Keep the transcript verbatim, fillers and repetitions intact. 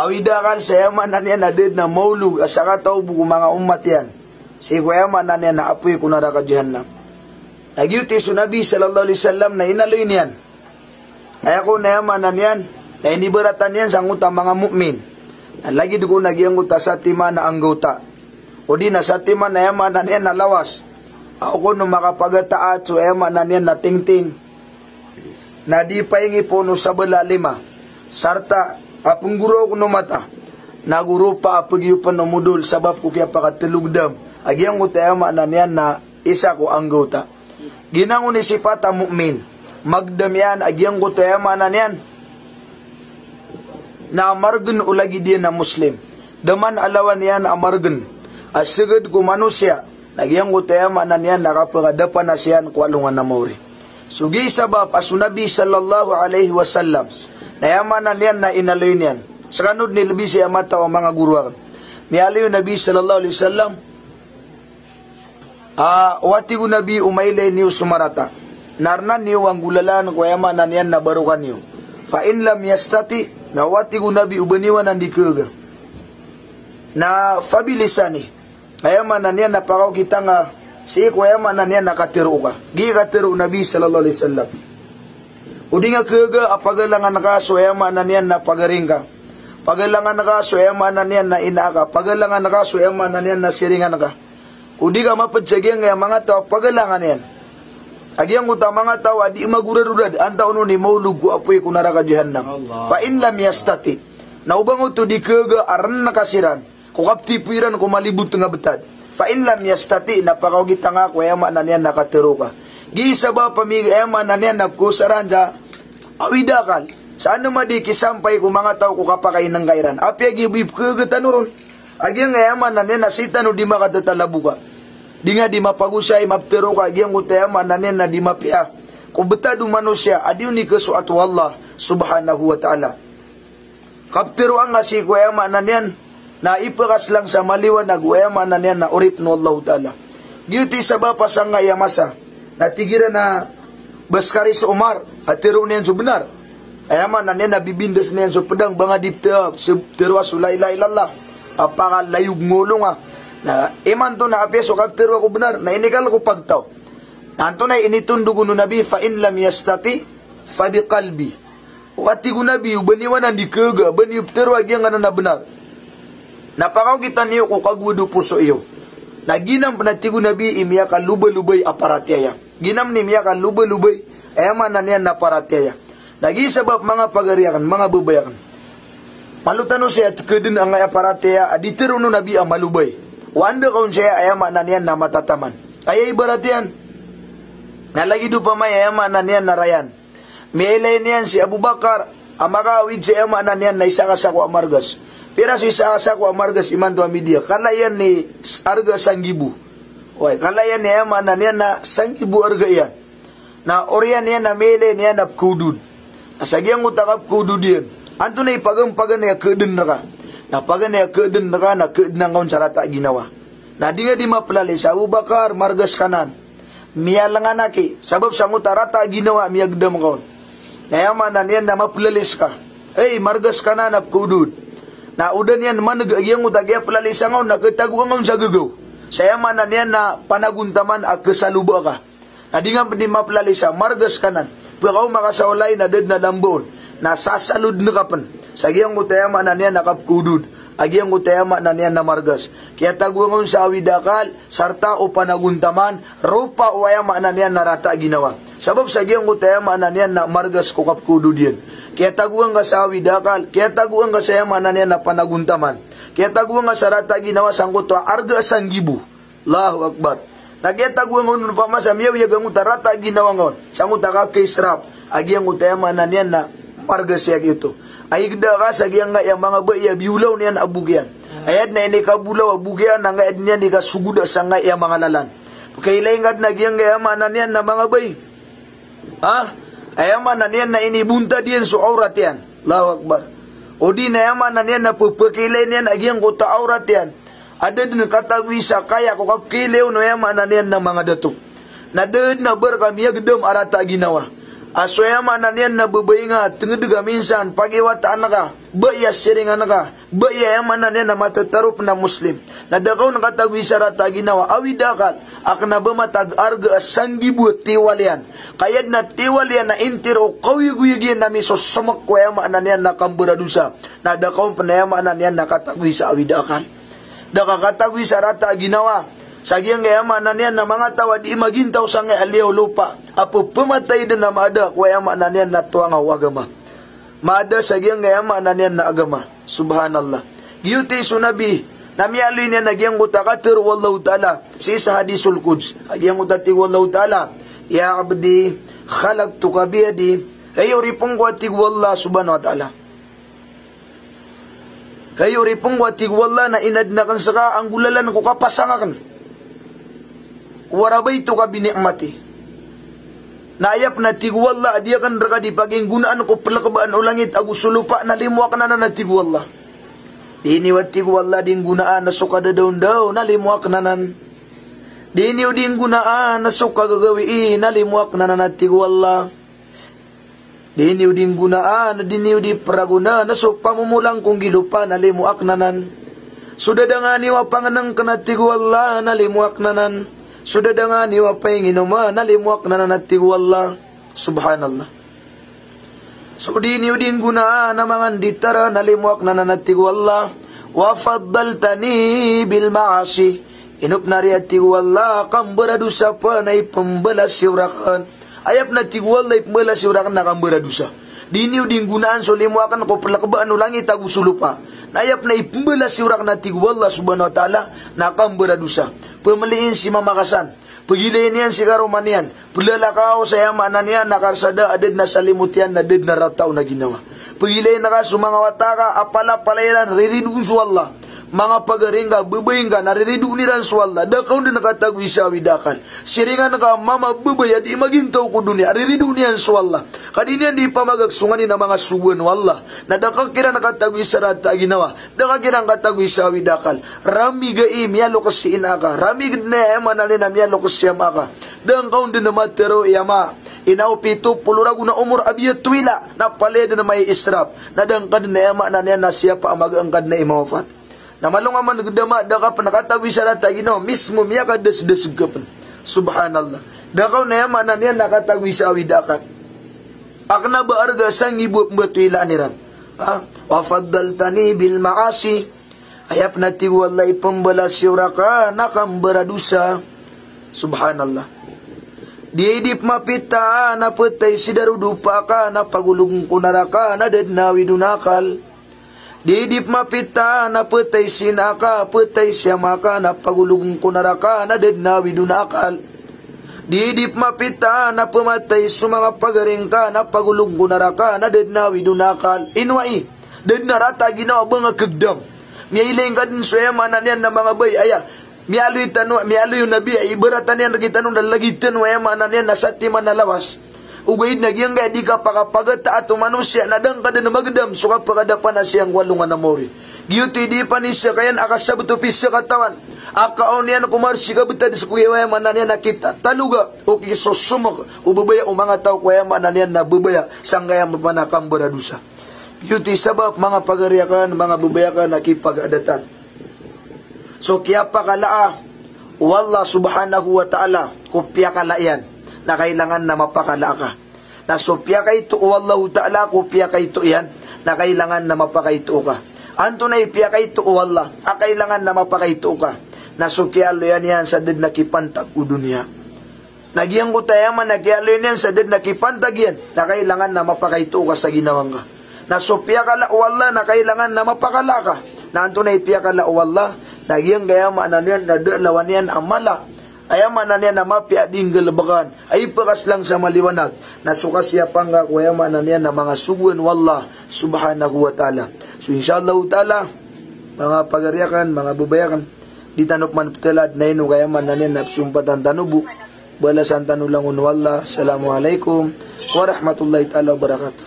Awid a akal sa aya maana niyan na da dn a maolog a sakataw bo ko manga omat iyan sii ko aya maana niyan na apoy ko naraka Jahannam. Na giyoto i so Nabi sallallahu alaihi wasallam na inaloy niyan. Aya kon aya maana niyan na inibaratan iyan sangkoto a manga mu'min. Na lagid kon a giyangkoto a satiman a anggawta. O di na satiman aya maana niyan na lawas. Aw kon o makapagataat so aya maana niyan na tingting. Na di paingipoon o sabala a lima. Sarta a pnggoraok o mata. Na go ropa a pgiyopan o modol sabap ko kiyapakatelogdam a giyangkoto aya maana niyan na isa ko anggawta. Giyanan i sipat a mu'min. Magdam iyan a giyangkoto aya maana niyan na margn o lagid iyan a Muslim. Da man a lawan iyan a margn a sgd ko manosiya na giyangkoto aya maana niyan na kapakadapanas iyan ko alongan a maori. So giya sabap a so Nabi sallallahu alaihi wasallam na aya maana niyan na inaloy niyan. Skano dn i lbi sii a mataw a manga goro akn. Miyaaloy o Nabi sallallahu alaihi wasallam a, o a tig o Nabi o mailay niyo so marata. Na rna niyo anggolalan ko aya maana niyan na barokan iyo. Fa in lam yastati, na o a tig o Nabi o ba niyo anan di khaga. Na fabilisani. Aya maana niyan na pakaokita nga sii ko aya maana niyan na katharo ka. Giya katharo o Nabi sallallahu alaihi wasallam. O di nga khaga a pagalangan ka so aya maana niyan na pagari ngka. Pagalangan ka so aya maana niyan na ina ka. Pagalangan ka so aya maana niyan na siringan ka. O di ka mapd sa giyangkaya manga taw a pagalangan iyan a giyangkoto a manga taw a di magorarodad, antaa on i maolog ko apoy ko naraka Jahannam. Allah. Fa in lam yastati. Na o ba nga oto di khaga a rn ka siran ko kaptipo iran ko malibotng a btad. Fa in lam yastati, na pakaokita nga ko aya maana niyan na katharo ka. Giya sabap a mi aya maana niyan na pkhaosaran sa awid a akal. Sa andamanaya i kisampay ko manga taw ko kapakainngka iran. Apiya giya bo i pkhaga tano ron a giyangkaya aya maana niyan na sii tano di makatatalabok a. Di nga di mapagosay, maptharo ka a giyangkoto aya maana niyan na di mapiya ko btad o manosiya a di on i khasoat o Allah subhanahu wa ta'ala. Kaptharoa nga sii ko aya maana niyan na ipakaslang sa maliwanag o aya maana niyan na oripn o Allahu Ta'ala. Giyoto i sabap a sangkaya masa na tig iran a ba skari so Omar a tharoon iyan so bnar. Aya maana niyan na bibindas iyan so pdang ba nga di ptha-, sa tharoa so la ilaha illallah. A pakalayog ngolong a. Na imanto na apiya so kaptharoa ko bnar na inikal ko pagtaw. Na antonaa i initondog o Nabi, fa in lam yastati fa biqalbi. O a tig o Nabi, o ba niyo anan di khaga, ba niyo ptharoa giyangkanan a bnar, na pakaokita niyo ko kagowad o poso iyo. Na giyanan pn a tig o Nabi i miyakalobalobay a paratiyaya. Giyanan i miyakalobalobay, aya maana niyan na paratiyaya. Na giya sabap manga pagari akn, manga babay akn. Malo tano saya tkhadn angkaya paratiyaya a di tharoon o Nabi a malobay. O anda ka on saya aya maana niyan na matataman. Aya ibarat iyan. Na lagid opama i aya maana niyan na Ryan. Miyailay niyan si Abu Bakar a makaawid sa aya maana niyan na isa ka sako a margas. Pira so isa ka sako a margas imanto a midiya? Kala iyan i s-, arga sanggibo. Oway, kala iyan i aya maana niyan na sanggibo arga iyan. Na oriyan iyan na miyailay niyan a pkhaodod. Na sa giyangkoto a kapkhaodod iyan, antonaa i pagan-paganay a khadn rka? Na paganay a khadn rka na khadn angka on sa rata a ginawa. Na di nga di maplali sa Abu Bakar, margas ka nan. Miyalangan aki, sabap sangkoto a rata a ginawa a miyagdam ka on. Na aya maana niyan na maplalis ka. Hey, margas ka nan a pkhaodod. Na o da niyan man'g a giyangkoto a kiyaplalis angka on na khatagoa ngka on sa gagaw. Sa aya maana niyan na panagontaman a khasaloba ka. Na di nga pn di maplalis a margas ka nan. Pkaoma ka sa walay na da dn a lamba on. Na sasalodn ka pn sa giyangkoto a aya maana niyan na kapkhaodod a giyangkoto a aya maana niyan na margas. Kiyatagoa ngka on sa awid a akal, sarta o panagontaman, ropa o aya maana niyan na rata a ginawa. Sabap sa giyangkoto a aya maana niyan na margas ko kapkhaodod iyan. Kiyatagoa ngka sa awid a akal, kiyatagoa ngka sa aya maana niyan na panagontaman. Kiyatagoa ngka sa rata a ginawa sangkoto a arga a sanggibo. Allahu Akbar. Na kiyatagoa ngka on opama sa miyaoyag angkoto a rata a ginawa ngka on sangkoto a kakaisrap a giyangkoto a aya maana niyan na margas iyan giyoto. Ay gda ka sa giyangkaya manga bai a biyolaw niyan a bok iyan. Aya dn a inikabolaw a bok iyan na angkaya dn iyan di kasogoda sangkaya manga lalan. Pkailay ngka dn a giyangkaya aya maana niyan na manga bai. Ha? Aya maana niyan na inibontad iyan so awrat iyan. Allahu Akbar. O di na aya maana niyan na pphakailay niyan a giyangkoto a awrat iyan a da dn katagoa i sakaya ko kapkailay on o aya maana niyan na manga dato. Na da dn a ba rka miyagdam a rata a ginawa. A so aya maana niyan na babay nga, tenged ka minsan, pagiwataan ka, ba iya siringan ka, ba iya aya maana niyan na matatarop na Muslim. Na da ka on katago i sa rata a ginawa, awid a akal, a kena ba matag arga a sanggibo a tiwal iyan. Ka aya den a tiwal iyan na intiro o kaoyagoyag iyan na misosomek ko aya maana niyan na kambaradosa. Na da ka on pen aya maana niyan na katago i sa awid a akal. Da ka katago i sa rata a ginawa. Sa giyangkaya maana niyan na manga taw a di magintaw sangkaya liyawaw lopa a pepematay den a maada ko aya maana niyan na toang o agama. Maada sa giyangkaya maana niyan na agama. Subhanallah. Giyoto i so Nabi na miyaaloy niyan a giyangkoto a katero o Allahu Ta'ala sii sa Hadisul Quds. A giyangkoto a tig o Allahu Ta'ala, "Ya abdi, khalaqtuka biyadi." Hay oripen ko, a tig o Allah Subhanahu wa Ta'ala. Hay oripen ko, a tig o Allah, na inaden aken seka a nggolalan ko kapasang aken. Wa rabaytuka bi ni'mati. Na aya pen, a tig o Allah, a di aken reka di paginggonaan ko pelekebaan o langit ago so lopa na limo aken anan, a tig o Allah. Di niyo, a tig o Allah, di nggonaan a so kadadaondaw na limo aken anan. Di niyo di nggonaan a so kagagawii na limo aken anan, a tig o Allah. Di niyo di nggonaan, di niyo di peragonaan a so pamomolangkong gilopa na limo aken anan. So dadangan iyo a pangenengken, a tig o Allah, na limo aken anan. So dadangan iyo a painginoman na limo aken anan, a tig o Allah. Subhanallah. So di niyo di nggonaan a mangan di tara na limo aken anan, a tig o Allah. Wa faddaltani bil ma'asi. Ino pen ari, a tig o Allah, a kambaradosa pen na ipembalas iyo raken. Aya pen, a tig o Allah, ipembalas iyo raken na kambaradosa. Di niyo di nggonaan so limo aken ko pelekebaan o langit ago so lopa. Na aya pen a ipembalas iyo raken, a tig o Allah Subhanahu wa Ta'ala, na kambaradosa. Pemeliin si mama ka san. Pegilayin iyan si karoma niyan. Pelalakaw sa aya maana niyan na karsada a da den a salimot iyan na da den a rata on a ginawa. Pegilayin ka so manga wata ka a palapalaya iran, riridoon so Allah. Manga pagari ngka, babay ngka, na riridoon iran so Allah. Da ka on den katago i sa awid a akal. Siringan ka mama, babay a di magintaw ko doniya, riridoon iyan so Allah. Ka di niyan di pamagak so nganin a manga sogoan o Allah. Na da ka kiran katago i sa rata a ginawa. Da ka kiran katago i sa awid a akal. Ramig ai miyalokes si ina ka. Ramig den aya maana niyan a miyalokes si ama ka. Da ngka on den matero i ama. Ina o pito polo ragon a omor a biyatowila. Na palaya den maya israp. Na da ngka den aya maana niyan na siyapa a maga ngka den a imawafat. Na malongaman ged ama, da ka pen katago i sa rata a ginawa, mismo miyakadesdeseg ka pen. Subhanallah. Da ka on aya maana niyan na katago i sa awid a akal. A kena ba arga sanggibo a pembatowilaan iran. Ha? Wa faddaltani bil ma'asi. Aya pen, a tig o Allah, ipembalas iyo raken a kambaradosa. Subhanallah. Di di pemapita na petay si darodopa ka na pagolog ko naraka na da den a awid on a akal. Di di pemapita na petay si ina ka, petay si ama ka na pagolog ko naraka na da den a awid on a akal. Di di pemapita na pematay so manga pagari ngka na pagolog ko naraka na da den a awid on a akal. Ino ai? Da den a rata a ginawa ba nga kegedam. Miyailay ngka den so aya maana niyan na manga bay aya. Miyaaloy tano, miyaaloy o Nabi a ibaratan iyan rekitano na lagid tano aya maana niyan na satiman a lawas. Ogaid na giyangkaya di kapakapagataat o manosiya na da ngka den magedam so kapakadapan a siyang ko alongan a maori. Giyoto i di panisakayan a kasabt o pisakatawan a kaon iyan ko marsi kabetad sii ko aya maana niyan na kitataloga o kisosomek o babaya o manga taw ko aya maana niyan na babaya sangkaya mapan a kambaradosa. Giyoto i sabap, manga pagari aken, manga babay aken a kipagadatan. So kiyapakalaa o Allah Subhanahu wa Ta'ala ko piyakala iyan, na kailangan na mapakala ka. Na so piyakaito o Allahu Ta'ala ko piyakaito iyan, na kailangan na mapakaito ka. Antonaa i piyakaito o Allah a kailangan na mapakaito ka? Na so kiyaaloyan iyan sa da den a kipantag ko doniya. Na giyangkoto aya maana kiyaaloy niyan sa da den a kipantag iyan, na kailangan na mapakaito ka sa ginawa ngka. Na so piyakala o Allah na kailangan na mapakala ka. Na antonaa i piyakala o Allah? Na giyangkaya maana niyan na da a lawan iyan a mala. Aya maana niyan na mapiya a di nggalebeken. Aya ipekaslang sa maliwanag. Na so kasiyapa ngka ko aya maana niyan na manga sogoan o Allah Subhanahu wa Ta'ala. So insha Allahu Ta'ala, manga pagari aken, manga babay aken, di tano peman petelad na ino kaya maana niyan na pesompatan tano bo. Balasan tano langon o Allah. Assalamu alaikum warahmatullahi ta'ala wabarakatuh.